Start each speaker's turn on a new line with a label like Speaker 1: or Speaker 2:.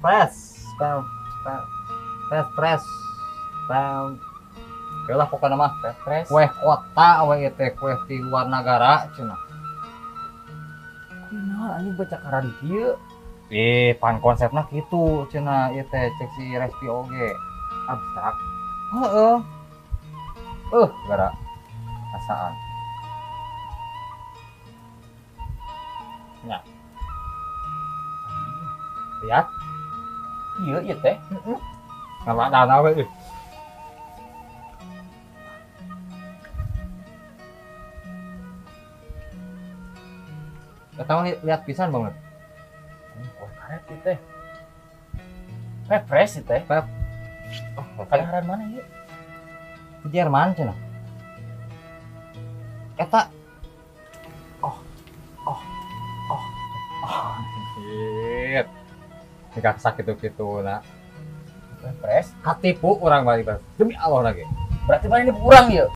Speaker 1: Fresh. Fresh. Lah pokokna mah
Speaker 2: fresh.
Speaker 1: Kue kota we teh kue di luar negara cenah.
Speaker 2: Kunaon anjing baca karan kieu?
Speaker 1: Pan konsepna kitu cenah ieu teh cek si Respi oge.
Speaker 2: Abstrak.
Speaker 1: Heeh. Gara asaan. Nya. Lihat.
Speaker 2: Ieu ieu teh.
Speaker 1: Heeh. Ngaladana we. Eta mah lihat pisan banget.
Speaker 2: Kue karet ieu teh. Fresh ieu teh.
Speaker 1: Oh,
Speaker 2: kadaharan mana ieu?
Speaker 1: Di Jerman cenah. Eta oh. Anjir. Jika sakit kitu na.
Speaker 2: Fresh
Speaker 1: Katipu urang balik. Demi Allah lagi.
Speaker 2: Berarti mana ini urang ieu?